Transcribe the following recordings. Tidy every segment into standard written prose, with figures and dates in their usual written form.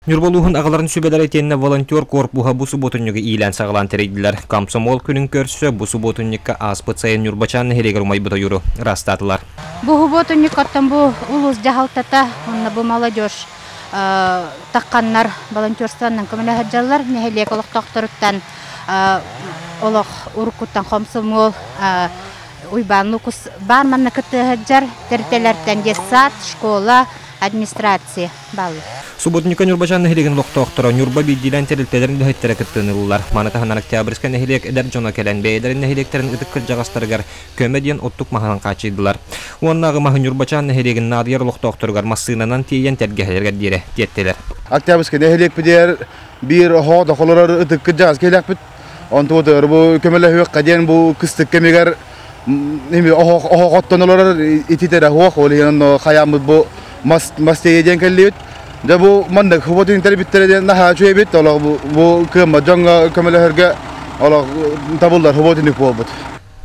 Ньурба улууһун аҕаларын сүбэлэрэ итиэннэ волонтер корпуһа бу субуотунньугу иилээн-саҕалаан тэрийдилэр. Комсомол күнүн көрсө бу субуотунньукка ааспыт сайын Ньурбачаан нэһилиэгэр умайбыт ойууру ыраастаатылар. Бу субуотунньуккаттан бу улуус дьаһалтата уонна бу молодежь тахханнар волонтерствоннан көмөлөһө сылдьаллар. Нэһилиэк олохтоохторуттан олох уруккуттан хомсомуол Уйбаан Лукус баар манна кыттыһа сылдьар тэрилтэлэртэн детсад, школа, администрация бааллар. Субботника Ньурбачаан нэһилиэгин олохтоохторо Ньурба биирдиилээн тэрилтэлэрин үлэһиттэрэ кыттыыны ыллылар. Маны таһынан Октябрьскай нэһилиэк эдэр дьоно кэлэн бэйэлэрин нэһилиэктэрин ытык кырдьаҕастарыгар көмө диэн оттук маһынан хааччыйдылар. Уоннааҕы маһы Ньурбачаан нэһилиэгин наадыйар олохтоохторугар массыынанан тиэйэн тэлгэһэлэригэр диэри тиэртилэр. Октябрьскай нэһилиэкпитигэр биир оһоҕо дохолорор ытык кырдьаҕас киһилээхпит. Онтубутугар бу көмөлөһүөххэ диэн бу кыстык кэмигэр оһох оттон олорор ититэрэ суох, ол иһин онно хайааммыт бу мас мас тиэйэ диэн кэллибит. Дьэ бу маннык хуботун тэрбиттэрэ диэн наһаа үчүгэйбит, олох бу кыаммат дьоҥҥо көмөлөһөргө олох табыллар хуботуник буолбут.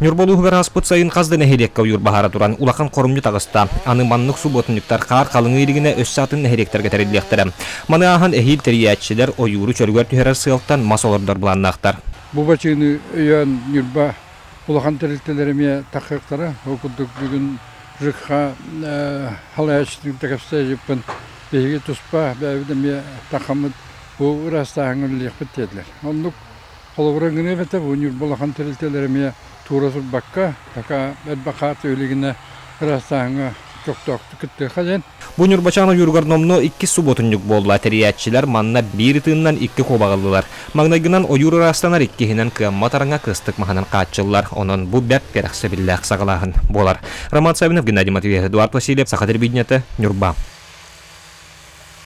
Ньурба улууһугар ааспыт сайын хас да нэһилиэккэ ойуур баһаара туран, улахан хорумньу таҕыста. Аны маннык субуотунньуктар хаар халыҥыы илигинэ өссө атын нэһилиэктэргэ тэриллиэхтэрэ. Маны ааһан эһиил тэрийээччилэр ойууру чөлүгэр түһэрэр сыалтан мас олордор былааннаахтар. Бу бачыыны өйөөн Ньурба улахан тэрилтэлэр эмиэ таххыахтара. Ол курдук бүгүн ЖКХ халайааччытын кытта кэпсээбиппин биһиги туспа бэйэбит эмиэ тахаммыт бу ыраастааһыҥҥа үлэлиэхпит диэтилэр. Оннук Холобура гыныа эбэтэ бу Ньурба улахан тэрилтэлэр эмиэ туура турбакка, пока элбэх хаарты билигинэ ыраастааһыҥҥа көхтөөхтүк кыттыахха диэн. Бу Ньурбачаан ойууругар номнуо иккис субуотунньук буолла. Тэрийээччилэр манна биир ытыыннан икки куобаҕы ыллылар. Маҥнайгынан ойуур ыраастанар, иккиһинэн кыаммат араҥа кыстык маһынан хааччыллар. Онон бу бэрт кэрэхсэбиллээх саҕалааһын буолар. Роман Саввинов, Геннадий Матвеев, Эдуард Васильев, Саха телевидениета, Ньурба.